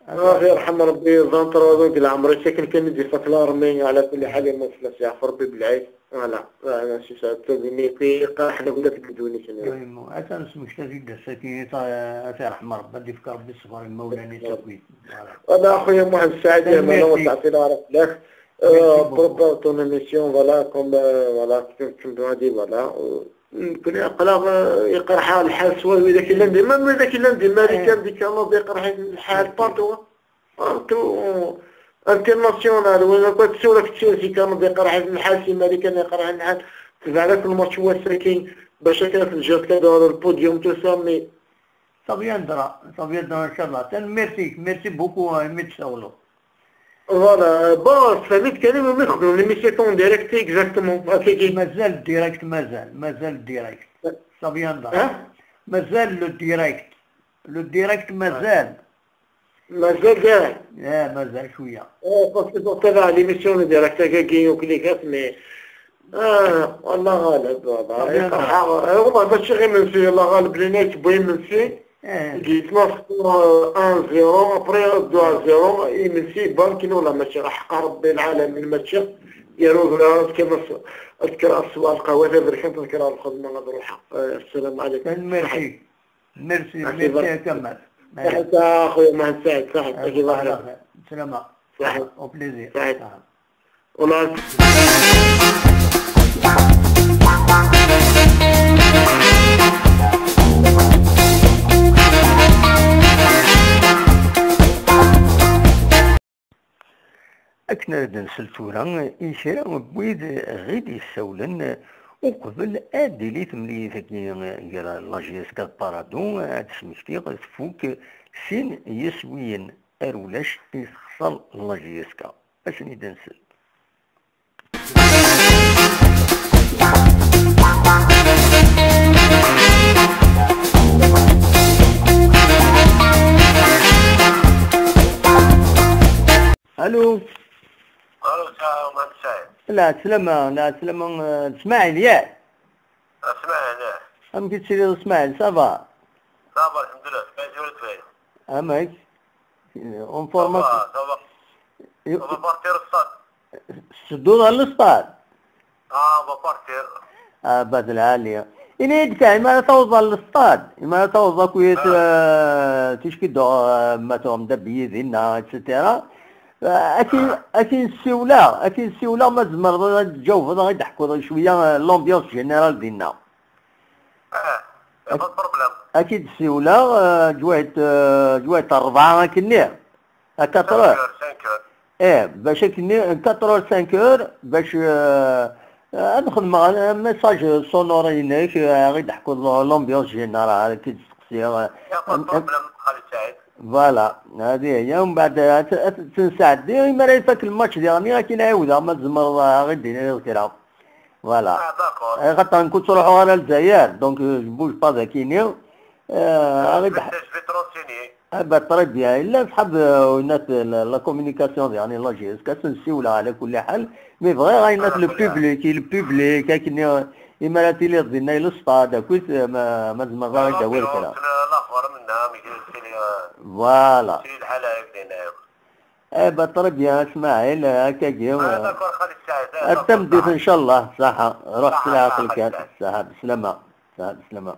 آه، غير رحم ربي، فانتر هذوك العمر، شكل كان يجي فك لارمي، على كل حال يموت في الناس، يعفو ربي بالعيد. فوالا، آه، أنا شي ساعة تزمي في قاع حنا قلنا في الدوني شنو. إي، مو، أتى نسمو شتا زيد السكينة، تا-، أتي رحمة ربي، غادي يفك ربي الصبر، المولاني تاكوين. فوالا. أنا أخويا محمد السعيد، أنا وسعتي العرب، لا. آه، بروبار تون إميسيون، فوالا، كوم، آه، فوالا، كيف كنت غادي، فوالا. نقول يا قلا، آه، يقرحها الحال سوا إذا كان لاندي، ما إذا كان لاندي، ماريكان دي كانوا يقرح الحال بارتو. بارتو. انترناسيونال، وين كنت تسولك تشيلسي كانوا يقرح الحال، سي ماريكان يقرح الحال. تبع لك الماتش هو الساكن، باش كان في الجهة كذا على البوديوم تسمي. Ça viendra, ça viendra, إن شاء الله. تن-، merci, merci beaucoup, hein, merci, Saulo. Voilà, bon, ça fait كريم ما يخدم لي ميسي كون ديريكت اكزاكتومون، هكاكي. مازال الديريكت، مازال، مازال الديريكت. Ça viendra. ها؟ مازال لو ديريكت. لو ديريكت مازال. مازال كاع. اه، مازال شوية. اه، باسكو دوك تابع ليميسيون ديريكت هكاكي وكليكات، مي آه، والله غالب، والله. طبيعي. يقرحها. هما ماشي غير منسي، الله غالب، لينا يتبوي منسي. إيه. قلت له، آه، واحد صفر، ابري deux à zéro، إي منسي بانكين ولا ماشي، راح حق ربي العالمين ماشي. يروح لها كما س-، اذكر السؤال القهوة، هذا بركان تذكر الخدمة، هذا روحها. آه، السلام عليكم. ميرسي. ميرسي، ميرسي يا كمال. صحيت يا خويا، مع السعيد، صحيت. الله يبارك. سلامة. صحيت. Au plaisir. صحيت. Hola. Akken ara d-nsel tura i kra n wid ɣ-d-yessawlen Uqbel ad d-tili temlilit-agi gar la J S K d Paradou, ad d-smektiɣ tfuk sin yiswiyen ar ulac i texṣer la J S K. Ad sen-id-nsel. Allô. Allô, ça, Mohamed Saïd. La Salama, la Salama, euh, Smaïl, ya. Ah, Smaïl, ya. Amek i tettiliḍ, Smaïl, ça va? Ça va, alhamdulillah. Smaïl, ça va. Amek? En forme? Ça va, ça va. On va partir au stade. Tettedduḍ ɣer l'stade? Ah, on va partir. Ah, bad lɛali. Ini-yi-d kan, imi ara tawḍeḍ ɣer l'stade, imi ara tawḍeḍ akkit, ah, euh, ticki d, euh, ma tuɣem-d abyi dinna, et cetera. Euh, akin, ah, akin ssiwleɣ, akin ssiwleɣ, ma tzemreḍ ad d-tǧawbeḍ, ad d-teḥkuḍ cwiya, euh, l'ambiance générale dinna. Ah, pas de problème. Ad k-id-ssiwleɣ, euh, ǧwayet, euh, ǧwayet ṛṛebɛa akkenni. À quatre heures. Cinq heures, cinq heures. Eh, bac akkenni, quatre heures, cinq heures, bac, euh, ad xedmeɣ un message sonore-inek, euh, ad ɣ-id-teḥkuḍ l'ambiance générale, ad k-id-steqsiɣ, euh, y a pas de problème, Xali Saɛid. Voilà, hadi hiya, umbeɛd ad, ad tt-nesɛeddi, imi ara ifak lmatch diɣen, akin ɛiwdeɣ, ma tzemreḍ, euh, ad ɣ-id-tiniḍ kra. Voilà. Ah, d'accord. Axaṭer nekk ur ttruḥuɣ ara Lezzayer, donc, euh, je bouge pas d akini. Euh, ah, je vais te renseigner. Ah, bah, très bien. Yella ṣṣḥab, euh, winna, la, la communication diɣen, la J S K, ad sen-ssiwleɣ ɛla kulli ḥal. Mi bɣiɣ, ah, le public, i le public, akken i, imi ara tiliḍ dinna i l'stade, akkit, euh, ma, ma tzemreḍ ara d-tawiḍ kra. Voilà. Eh ben, très bien, Smaɛil, akkagi. Ah, d'accord, Xali Saɛid, ah, ar tameddit, ncallah, ṣaḥa. Ruḥ s leɛqel kan. Ṣaḥa, bislama. Ṣaḥa, bislama.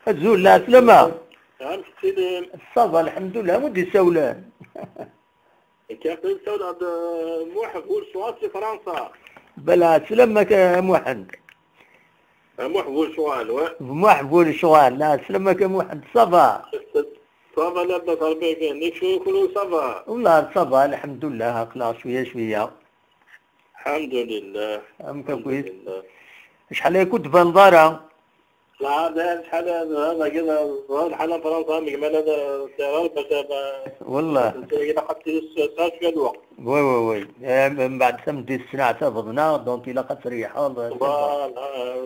Azul, lɛeslama. Amek tettiliḍ? Ça va, lḥemdullah, wi d-isawlen? Nekk aql-i ssawleɣ-d, eh, Muḥ bu lecɣal si Fransa. Bla, slam-ak a Muḥend. A Muḥ bu lecɣal, wa? Muḥ bu lecɣal, la, slam-ak a Muḥend, ça va? Ça va, labas, Rebbi ibarek, ça va? Wallah, ça va, lḥemdullah, aql-aɣ cwiya, cwiya. Lḥemdullah. Amek akk-it? Lḥemdullah. Acḥal aya ur d-tbaneḍ ara? La, d acḥal, d, d, d, d lḥal n Fransa, am gma-, la, d, d, d, bac, ba-, wallah. Ilaq ad tili s-, tesɛiḍ cwiya n lweqt. Oui, oui, oui. Eh, mbeɛd tameddit ssneɣ tabeḍna, donc ilaq ad treyḥeḍ. Voilà,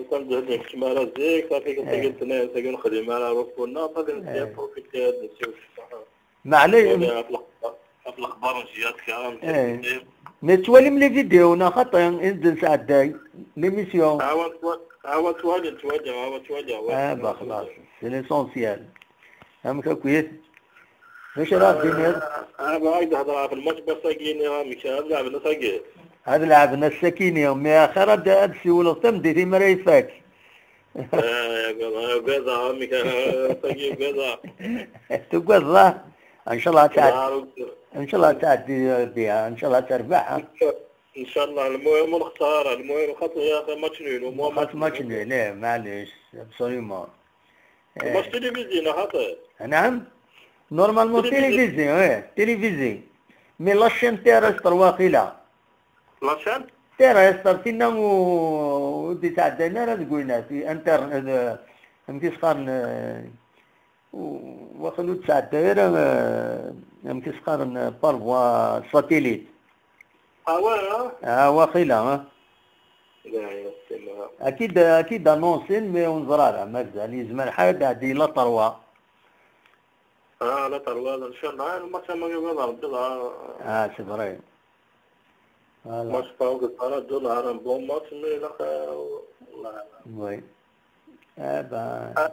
tameddit ur nekcem ara zik, safi, eh, tagi n tnayen, tagi ur nexdim ara refus-nneɣ, safi, eh, nprofiti ad nsiwel cwiṭ. Maɛlay. Ɣef lexbar, ɣef lexbar n jjihat kra, eh, mais tettwalim les vidéos, neɣ xaṭi, i d-nesɛedday, l'émission? Awa ttwa-, awa ttwaliɣ, ttwaliɣ, awa ttwaliɣ, awa. Ah, bah, xlaṣ, c'est l'essentiel. Amek akk-it? D acu ara d-tiniḍ? Ah, ah, bɣiɣ ad d-hedreɣ ɣef lmatch n wass-agi, niɣ amek, ad leɛben ass-agi? Ad leɛben ass-akini, mais axir ad, ad d-siwleḍ tameddit imi ara ifak. Ah, ugadeɣ, ugadeɣ, amek, ah, tagi ugadeɣ. Tugadeḍ, ah? Ncallah ad tɛeddi, ncallah ad tɛeddi, ah, biha, ncallah ad terbeḥ, ah? Ncallah, lmuhim ur nextar ara, lmuhim xaṭi, ya axi, match nul, au moins match nul, eh, maɛlic, absolument. Eh. Match télévisé, neɣ xaṭi? Naɛam? Normalement télévisé, télévisé, ouais, télévisé. Mais la chaîne terrestre, waqila. La chaîne? Terrestre, tinna u-, ur d-yetɛeddan ara deg winat, i internet, eh, amek i s-qqaren, eh, u-, waqil ur d-tɛedda ara, eh, amek i s-qqaren, eh, par voie satellite. Ah, ouais, hein? Ah, waqila, hein? Ad k-id-, ad k-id-annonsin, mais ur neẓri ara, mazal, yezmer lḥal ad d-tɛeddi la trois. Ah, la trois, ncallah, ah, le match-a ma yuɣal Rebbi, ah. Ah, c'est vrai. Voilà. Match pas que ça, dollar, un bon match, mais là, euh, voilà. Oui. Eh ben. Ah,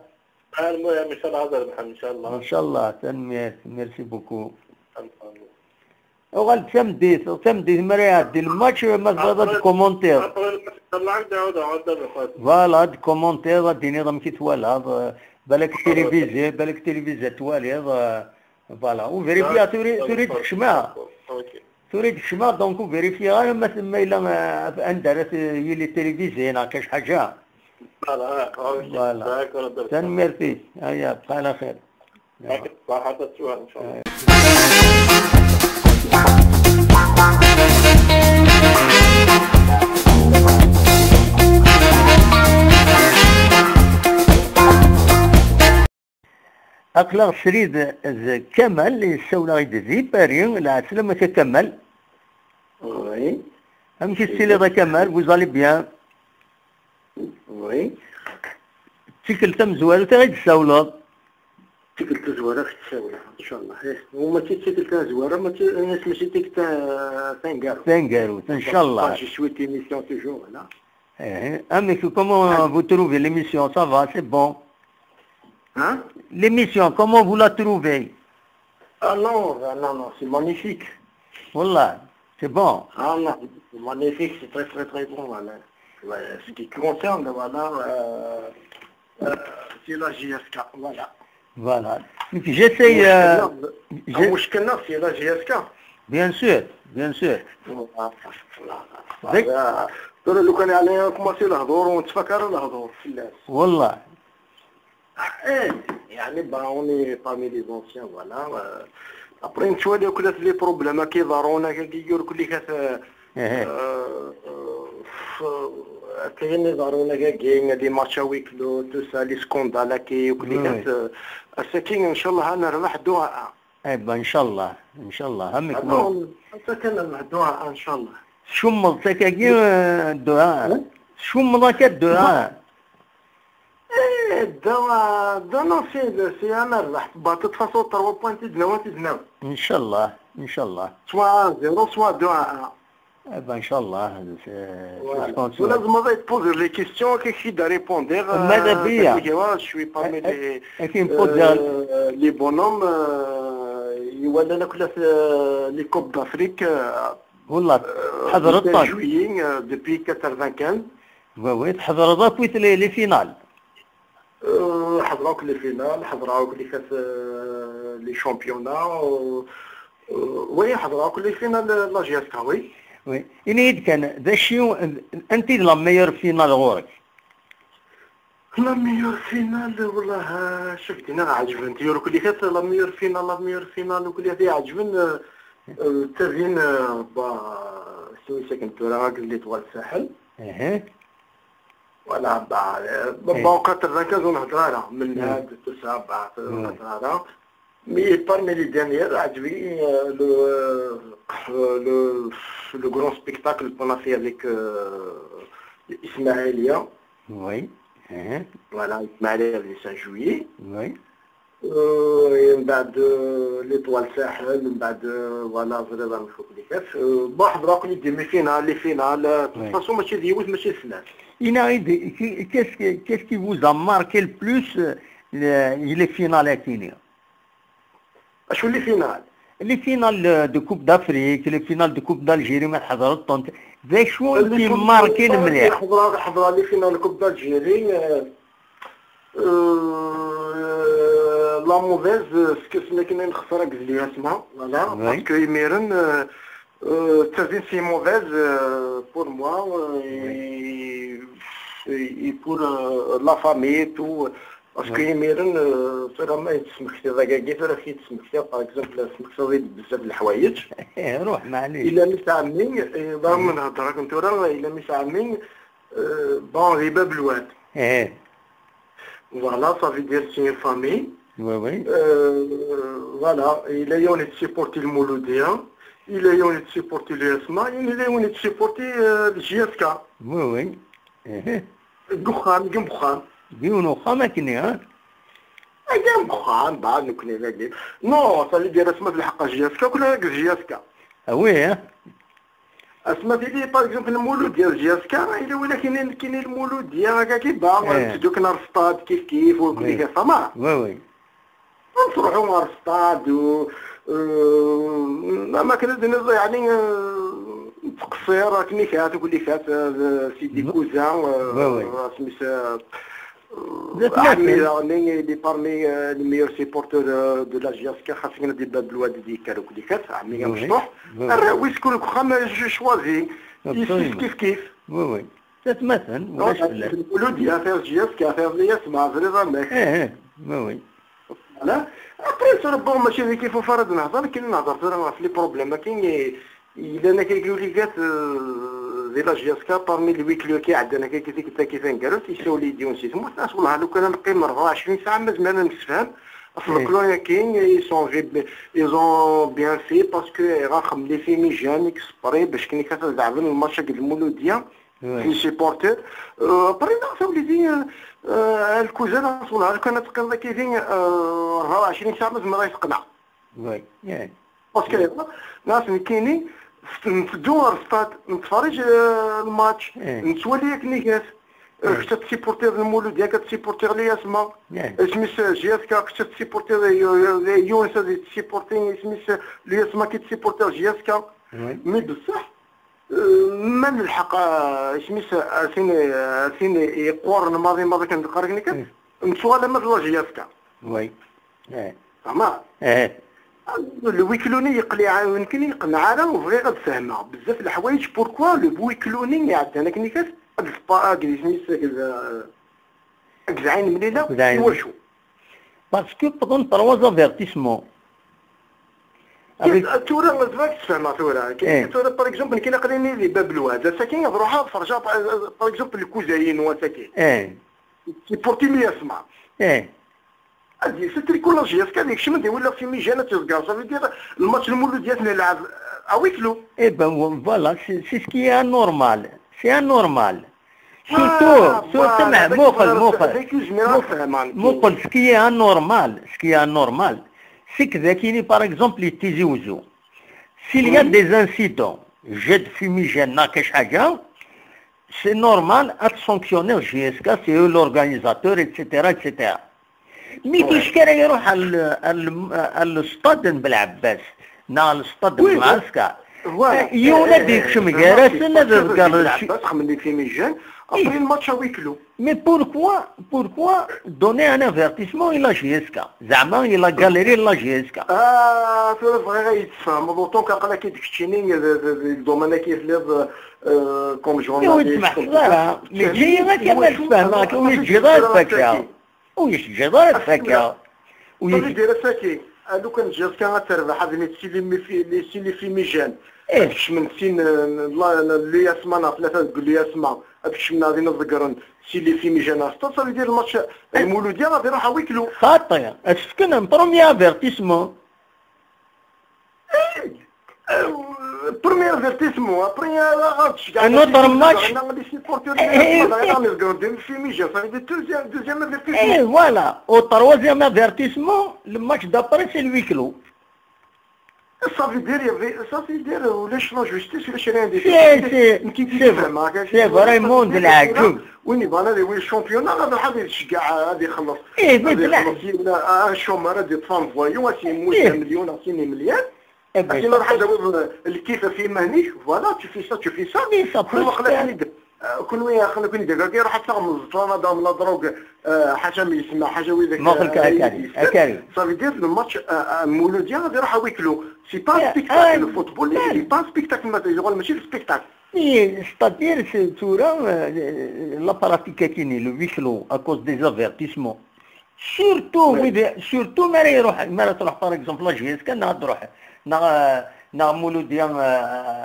ah, المهم، ncallah ad rebḥen, ncallah. Ncallah, tanemmirt, merci beaucoup. Ncallah. Uɣal-d tameddit, tameddit mi ara iɛeddi lmatch, ma tebɣiḍ ad d-commentiḍ. Après, après, ncallah, ad d-ɛawdeɣ, ad d-aruɣ. Voilà, ad d-commentiḍ, ad d-tiniḍ amek i twalaḍ, eh, balak télévisé, balak télévisé twaliḍ, eh, voilà. U vérifier, tura, tura i d-kecmeɣ. Ok. Tura i d-kecmeɣ, donc ur vérifier ara ma, ma yella, eh, anda ara t-, yili télévisé neɣ kac ḥaǧa. Voilà. Tanemmirt-ik. Aya, bqa ɛla xir. Ṣṣaḥa, تصوير إن شاء الله. Aql-aɣ srid d Kamal, yessawel-aɣ-d di Paris. Lɛeslama-k a Kamal. Oui. Amek i tettiliḍ a Kamal? Vous allez bien? Oui. D tikkelt tamezwarut i ɣ-d-tessawleḍ? Tikkelt tazwara i k-d-ssawleɣ, inchallah. Eh, u mačči d tikkelt tazwara, mačči, mačči d tikkelt, eh, taneggarut. Taneggarut, inchallah. Je suis émission toujours, voilà. Eh, amek, comment vous trouvez l'émission? Ça va, c'est bon? Hein? L'émission, comment vous la trouvez? Ah non, ah non, non, c'est magnifique. Wallah, c'est bon. Ah non, c'est magnifique, c'est très, très, très bon, voilà. Ouais, ce qui concerne, voilà, euh, euh, c'est la J S K, voilà. Voilà. Donc, j'essaye, euh, المشكل، j'ai- المشكل, c'est la J S K. Bien sûr, bien sûr. Voilà, voilà. Dak- Voilà. Tura لو كان عليا كوماسي الهضور ونتفكر الهضور في الناس. والله. Eh, يعني, bah, on est parmi les anciens, voilà. Euh, après, نتوالي كل les problèmes كي ضارونا، كي يقول كل كاس، euh, euh, كاين اللي ضارونا كاين les matchs à huis clos, tout ça, les scandales كي وكل كاس، euh, السكين إن شاء الله نربح deux à un. Eh ben, إن شاء الله، إن شاء الله. همك هذا مو- هو، حتى كان نربح deux à un إن شاء الله. شو مضتك يا deux à un؟ شو مضاك deux à un؟ Eh, deux à un, deux, non, c'est, c'est un نربح. Bah, de toute façon, trois points, c'est de neuf, c'est de neuf. إن شاء الله، إن شاء الله. Soit un zéro, soit deux à un. Eh ben, إن شاء الله. Voilà. ولازم هذا يتبوزي les questions كي كي دا répondre. ماذا بيا؟ Je suis parmi les, كي نبوزي euh, les bonhommes, euh, يولى لك في les Coupes d'Afrique, euh, والله. Euh, حضرت depuis juillet, euh, depuis quatre-vingt-quinze. Oui, oui, تحضر ضاك ويت les, les finales. Euh, حضراوك les finales, حضراوك les كاس, euh, les championnats, euh, euh, oui, حضراوك les finales, la J S K, oui. Oui. إني كان ذا شيو، أنت la meilleure finale غورك؟ La meilleure finale, والله, آه، شفت هنا عجبني. تيورو كل كاس la meilleure finale, la meilleure finale وكل هذه عجبني, آه، آه، تازين, آه، با، شنو ساكن تورا, راك les Étoiles Sahel. Voilà, bah, euh, bon, quatre-vingt-quinze, on a هضره من هاد tout ça, bah, on a هضره. Mais parmi les dernières, عجبني, euh, le, euh, le, le grand spectacle qu'on a fait avec, euh, Ismaïlia. Oui. Voilà, Ismaïlia, le cinq juillet. Oui. Euh, et من بعد, euh, les Étoiles Sahel, من بعد, euh, voilà, زريبة من فوق les كاس. Euh, bon, حضراوك les demi-finales, les finales, de toute façon, ماشي ذي يوث, ماشي سنان. إنا, qu'est-ce que, qu'est-ce qui vous a marqué le plus, euh, les finales هاكيني؟ شو les finales؟ Les finales de Coupe d'Afrique, les finales de Coupe d'Algérie, ما حضرتهم. ذا شو اللي كي ماركين مليح؟ حضرة، حضرة les finales Coupe d'Algérie, euh, euh, la mauvaise, euh, ce que c'est كنا نخسر قبل اسمها, voilà, parce que يميرن, euh, euh, تازين c'est mauvaise, euh, pour moi, euh, et, et pour, euh, la famille et tout. Parce que يميرن, euh, tura ma yettsemekti ضاكاكي, tura كي تسمكتي, par exemple, سمكتي بزاف د الحوايج. روح, معليش. إلا مي سعمي, إيه, ضرب من هضرك نتورا, إلا مي سعمي, euh, bon, les باب الواد. Voilà, ça veut dire c'est une famille. Oui, oui. Euh, voilà, إلا يوني تسيبورتي المولودية, إلا يوني تسيبورتي الياسما, إلا يوني تسيبورتي, euh, la J S K. Oui, oui. Deg uxxam, deg uxxam. Yiwen uxxam akkenni, ha? Deg uxxam, bah, nekkni dagi. Non, ça veut dire, asma tleḥq J S K, kul deg J S K. Ah oui, hein? Asma tili, par exemple, المولودية J S K, إلا ولا كاين, كاين المولودية هكا كي با, تدوك نهار ستاد كيف كيف وكل كيف, فما. Oui, oui. نروحو مع الستاد و, آه، ما كان الدنيا يعني, آه، تقصير, راك نيكات وكل كات, آه، سيدي كوزا, آه، سميت, آه، أحمد راني اللي parmi, آه, les meilleurs supporters, آه, de la J S K, خاصك ندير باب الواد ديكا وكل كات, عمي مشطوح. الراوي سكون كخام, je choisis. كيف كيف. Oui, oui. Tatmaten, ulac fell-as. Ul-id affaire J S K, affaire Liasma, ẓriɣ amek. Eh, eh, ma oui. Voilà. Après, tura, bon, mačči d kif ufar ad nehḍer, kan nehḍer tura ɣef les problèmes-agi, eh, yellan akka ligat, euh, di la J S K, parmi le huis clos-agi iɛeddan akka tikkelt-agi taneggarut, yessawel-iyi-d yiwen si tmurt, as wellah, lukan ad neqqim rebɛa u ɛecrin saɛa, ma zemren ad nemsefham ɣef le clan-agi, ils sont, ils ont bien fait, parce que ɣer xemli Fumigène, exprès, bac kan ad leɛben lmatch akked Lmuludya. Di supporter. Après, neɣ tawlidi, lkuza d aṣulha, lukan ad teqqimeḍ akkidi rebɛa u ɛecrin saɛa, ma zemreɣ ad teqneɛ. Oui, yeah. Parce que, neɣ nekkini, nteddu ɣer stade, nettferrij lmatch, nettwali akken igas. Kečč ad tsupportiḍ Lmuludya, ad tsupportiḍ Liasma. Isem-is J S K, kečč ad tsupportiḍ, yiwen ad tsupporti, isem-is Liasma, ki tsupportiḍ J S K. Mais beṣṣeḥ, ma nelḥeq, isem-is, ar tin, ar tin yeqquren maḍi maḍi kan d-qqar akken kan, nettuɣal ama d la J S K. Oui. Fehmeɣ? Le huis clos-nni yeqqel iɛawen kan, yeqneɛ ara, ur bɣiɣ ad fehmeɣ bezzaf leḥwayeǧ, pourquoi le huis clos-nni iɛeddan akken kan, ad isem-is, ad zɛin mlila, iwacu? Parce que wwḍen trois avertissements. Tura, nezmer ad tfehmeɣ tura. Tura, par exemple, nekk aql-ini di Bab Lwad. Ass-agi ad ruḥeɣ ad ferjeɣ, par exemple, lkuza-inu ass-agi. Supporter Liasma. Ad yessetrik ula J S K ad yekcem ad iwala Fumigène ad t-iẓegger. Ça veut dire, lmatch Lmuludya ad t-nlɛeb à huis clos. Eh ben, voilà, c'est ce qui est anormal. C'est anormal. Surtout, surtout, muqel, muqel, muqel, ce qui est anormal, ce qui est anormal, c'est que dagini, par exemple, les Tizi Ouzou, s'il y a des incidents, jeu de fumigène, neɣ kac ḥaǧa, c'est normal, ad sanctionner J S K, c'est eux l'organisateur, et cetera, et cetera. Mi ticki ara iruḥ ar l-, ar l-, ar l'stade n Belɛebbas, neɣ ar l'stade n Lɛesker, yiwen ad ikcem gar-asen ad iḍegger. Après le match à huis clos. Mais pourquoi, pourquoi donner un avertissement à la J S K? Zeɛma i la galerie n la J S K. Ah, tura bɣiɣ ad yi-tfehmeḍ, autant qu'aql-ak-id keččini, d domaine-agi telliḍ, comme journaliste. Ur yettmeḥseb ara, mais ǧǧi-yi akka ad fehmeɣ, ur yi-teǧǧiḍ ara ad fakkeɣ. Ur yi-teǧǧiḍ ara ad fakkeɣ. Ur yi-teǧǧiḍ ara ad fakkeɣ. Lukan J S K ad terbeḥ, ad nit si les Fumigènes. Ad kecmen sin, Liasma neɣ tlata deg Liasma. Ad kecmen ad ḍeggren si les Fumigènes ar stade. Ça veut dire le match Lmuludya ad iruḥ à huis clos. Xaṭi, ad s-fken un premier avertissement. Premier avertissement, après, un autre match. Deuxième, deuxième avertissement. Et voilà, au troisième avertissement, le match d'après, c'est le huis clos. Ça veut dire, ça veut dire, ulac la justice, ulac rien. C'est vraiment de la justice. Win yebɣan ad iwali championnat, ad iruḥ ad iceggeɛ, ad ixelleṣ. Ad ixelleṣ yiwen, un chômeur ad yeṭṭef un voyou, ad s-yemmut un million, ad s-yini milliard. Akken ad ḥazawiḍ lkif ɣef yiman-ik, voilà, tu fais ça, tu fais ça. Waqila akken i d, kunwi, akken i d-, iruḥ ad taɣem ẓṭlan, ad taɣem la drogue, ḥaca mi yesma, ḥaca widak. Ça veut dire le match, Lmuludya ad iruḥ à huis clos. C'est pas un spectacle, le football, c'est pas un spectacle, yuɣal mačči d spectacle. C'est-à-dire, tura, la pratique-agi, le huis clos, à cause des avertissements. Surtout, surtout mi ara iruḥ, mi ara truḥ, par exemple, la J S K, neɣ ad truḥ, neɣ, neɣ Muludya,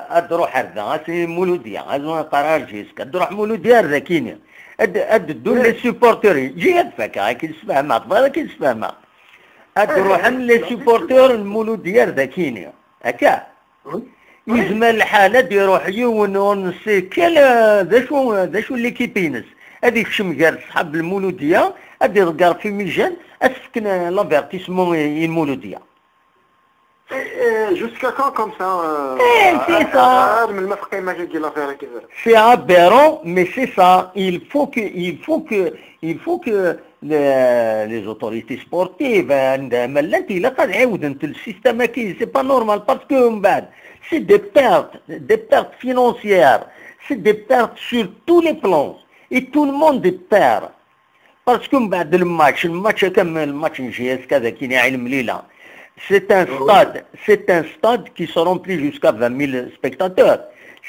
ad truḥ ar da, ad tini Muludya, ad ur neqqar ara J S K, ad truḥ Muludya ar dakini. Ad, ad ddun les supporters, ǧǧi ad fakkeɣ, akken sfehmeɣ, tebɣiḍ akken sfehmeɣ. Ad ruḥen les supporters n Muludya ar dakini. Akka? Yezmer lḥal ad iruḥ yiwen ur nessi kan, eh, d acu, d acu l'équipe-ines. Ad ikcem gar ṣṣḥab Lmuludya, ad iḍegger Fumigène, ad s-fken, eh, l'avertissement i, i Lmuludya. Jusqu'à quand comme ça? C'est ça. C'est aberrant, mais c'est ça. Il faut que, il faut que, il faut que les, les autorités sportives, anda ma llant, ilaq ad ɛiwdent le système-agi, c'est pas normal, parce que mbeɛd, c'est des pertes, des pertes financières, c'est des pertes sur tous les plans, et tout le monde perd. Parce que mbeɛd le match, le match comme le match J S K dagini, c'est un stade, c'est un stade qui se remplit jusqu'à vingt mille spectateurs.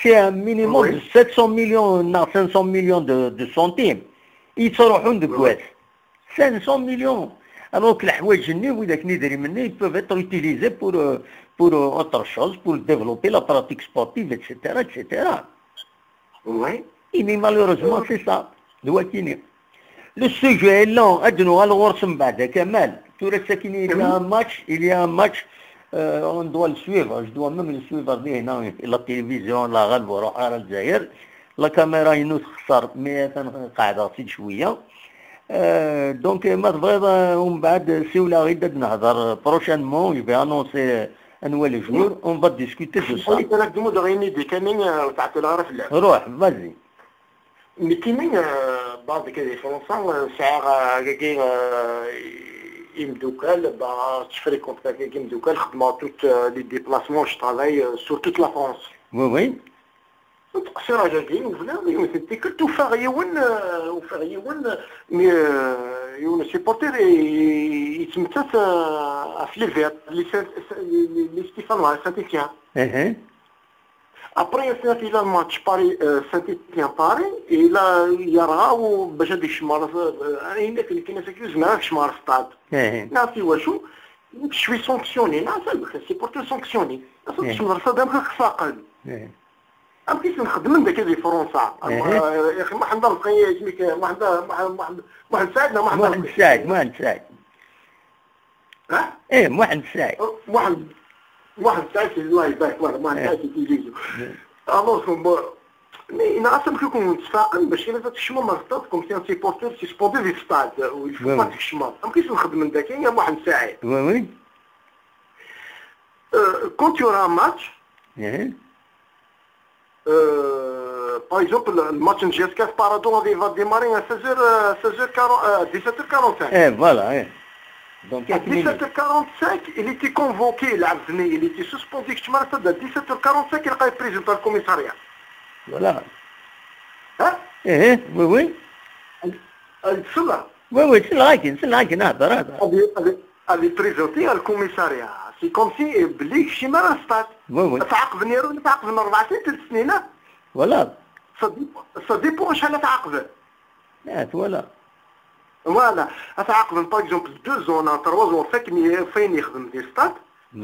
C'est un minimum de sept cents millions, non, cinq cents millions de, de centimes. Ils seront de quoi? Cinq cents millions. Alors que les ils peuvent être utilisés pour, euh, pour euh, autre chose, pour développer la pratique sportive, et cetera, et cetera. Oui. Et mais malheureusement, c'est ça. Le sujet est long. Ad nuɣal ɣur-s mbeɛd, a Kamal. Tura sakkin, il y a un match, il y a un match, euh, on doit le suivre. Je dois même le suivre. Di hna, la télévision, la ɣaleb ur ruḥ ara Lezzayer. La caméra-inu texṣer, mais atan qeɛdeɣ-tt-id cwiya. Euh, donc, ma tebɣiḍ, euh, umbeɛd siwleɣ-id ad nehder prochainement. Je vais annoncer anwa le jour. On va discuter de ça. Xalit, ad ak-d-muddeɣ ini-d kan, euh, ur ttɛeṭṭileɣ ara fell-am. Ruḥ, vas-y. Nekkini, euh, base di Fransa, euh, sɛiɣ, euh, agagi, euh, imeddukal, bah, je fréquente agagi imeddukal, xeddmeɣ toutes, euh, les déplacements, je travaille, euh, sur toute la France. Oui, oui. Ur ttqeṣṣireɣ dagi, ur bniɣ yiwet n tikkelt, ufiɣ yiwen, euh, ufiɣ yiwen, euh, yiwen supporter i-, yettmettat, euh, ɣef les Verts, les Saint-, les, les Stéphanois, Saint-Étienne. Après, il a fait le match Paris, euh, Saint-Étienne-Paris, et là, il y a Raoult, bac ad ikcem ɣer, euh, ayen akken kan asaki ur zmireɣ ad kecmeɣ ɣer stade. Neɣ si wacu, je suis sanctionné, neɣ ça, c'est pour te sanctionner. Ass-a, tkecmeḍ ɣer stade, amek ad k-saqen? Amek i sen-xedmen dagi di Fransa? Ih. Ah, yaxi, Muḥend Arezqi, isem-ik, Muḥend, Muḥend, Muḥend, Muḥend Saɛid neɣ Muḥend Arezqi? Muḥend Saɛid, Muḥend Saɛid. Ha? Eh, Muḥend Saɛid. Oh, Muḥend, Muḥend Saɛid, Allah ibarak, voilà, Muḥend Saɛid, c'est Tizi Ouzou. Alors, bon, mais il a amek i ken-ttfaqen bac kan ad tkecmem ɣer stade, comme si un supporter suspendu di stade, il faut pas tkecmeḍ. Amek i sen-xedmen dagi, ya Muḥend Saɛid? Oui, oui. Euh, quand il y aura un match, euh, par exemple, le, le match N G S K Paradon, il va démarrer à seize heures, euh, seize heures quarante, euh, dix-sept heures quarante-cinq. Eh, voilà, eh. Donc, à dix-sept heures quarante-cinq, il était convoqué, il a venu, il était suspendu, je me rappelle, à dix-sept heures quarante-cinq, il a été présenté au commissariat. Voilà. Hein? Eh, eh, oui, oui. Oui, oui, c'est là, c'est là, c'est là, c'est là. Présenté au commissariat. C'est comme si, euh, بلي شي مرة stade. Oui, oui. تعاقبني، تعاقبني أربع سنين، ثلاث سنين. Voilà. Ça dépend, ça dépend شحال تعاقبه. Ah, voilà. Voilà. تعاقبه، par exemple, deux ans, trois ans، فين يخدم في stade.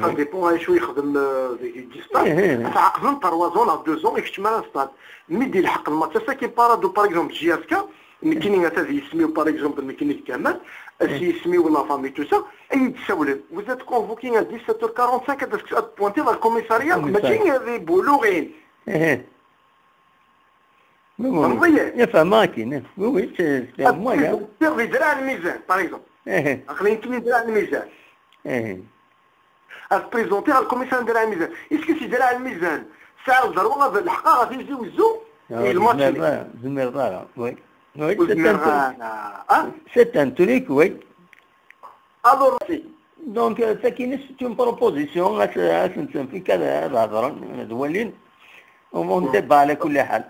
Ça dépend شو يخدم، آه، في stade. تعاقبه trois ans، deux ans، يكتب على stade. Mais يدير الحق الماتش، ça كي Paradon، par exemple، J S K، نكيني هذا يسميو، par exemple، نكيني كمال، سي يسميو la famille، tout ça، اي تسولم. Vous êtes convoqué à dix-sept heures quarante-cinq، هذا تبوانتي على الكوميسارية، ماشي ذي بولوغين. فهمتي؟ يفهم، ما كاين. Oui, oui, c'est, c'est un moyen. Présenté في دراع الميزان، par exemple. عقلية كيما دراع الميزان. أتبريزونتي على الكوميسيون دراع الميزان. إسكو سي دراع الميزان ساعة الضروة هذا الحق غادي يجي وزو؟ الماتش زمير ضارة، oui. Oui, c'est un truc. C'est un truc, oui. Alors, donc, euh, c'est une, c'est une proposition, à ce, à ce, c'est un truc à, à, à, à, à, on, on débat على كل حال.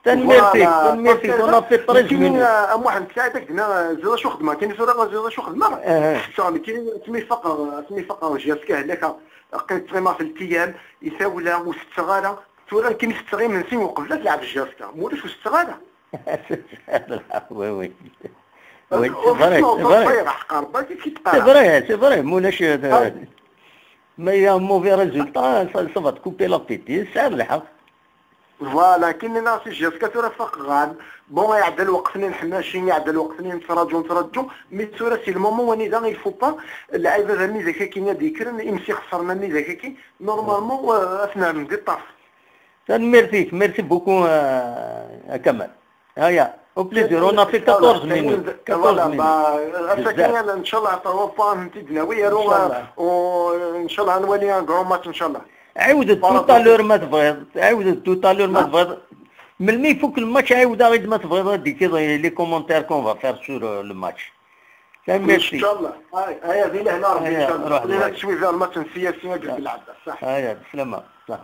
Tanemmirt-ik, tanemmirt-ik, on a fait treize minutes. A Muḥend Saɛid, ak d-nniɣ, ziɣ acu xedmeɣ, kini tura ziɣ acu xedmeɣ. Tura, kini asmi faqeɣ, asmi faqeɣ J S K, hlaka, qqim ttɣimaɣ tlata ayyam, i tawla, ur setteɣ ara. Tura, kini setteɣ imensi uqbel ad lɛeb J S K. Ma ulac ur setteɣ ara. Oui, oui. Oui, c'est vrai, c'est vrai. C'est vrai, c'est vrai, ma ulac, euh, mais il y a un mauvais résultat, ça, ça va te couper l'appétit, tesɛiḍ lḥeqq. Voilà, كاين ناس يجي كثر فقغان. Bon, يعدى الوقت اثنين حناشين، يعدى الوقت اثنين نتراجو، نتراجو. Mais tura, c'est le moment où on est dans, il faut pas. العيب هذا مي ذاك كي غادي يكرن، يمسي خسرنا مي ذاك كي. Normalement, euh, اثنين من دي طاف. Tanemmirt-ik, merci beaucoup, euh, à Kamal. هيا، au plaisir, on a fait quatorze minutes. Quatorze minutes. Voilà, bah, ass-agi, إن شاء الله, trois points, نتي دناوي, إن شاء الله. وإن شاء الله نولي un grand match, إن شاء الله. عاود tout à l'heure ما تبغيض، عاود tout à l'heure ما تبغيض. Melmi يفك الماتش عاود غير ما تبغيض، هذيك les commentaires qu'on va faire sur, euh, le match. Merci. إن شاء الله. هاي، هاي، هذه لهنا ربي إن شاء الله. روح، خلينا روح. نشوي فيها الماتش السياسي قبل العبة، صح. هيا، بسلامة، صح.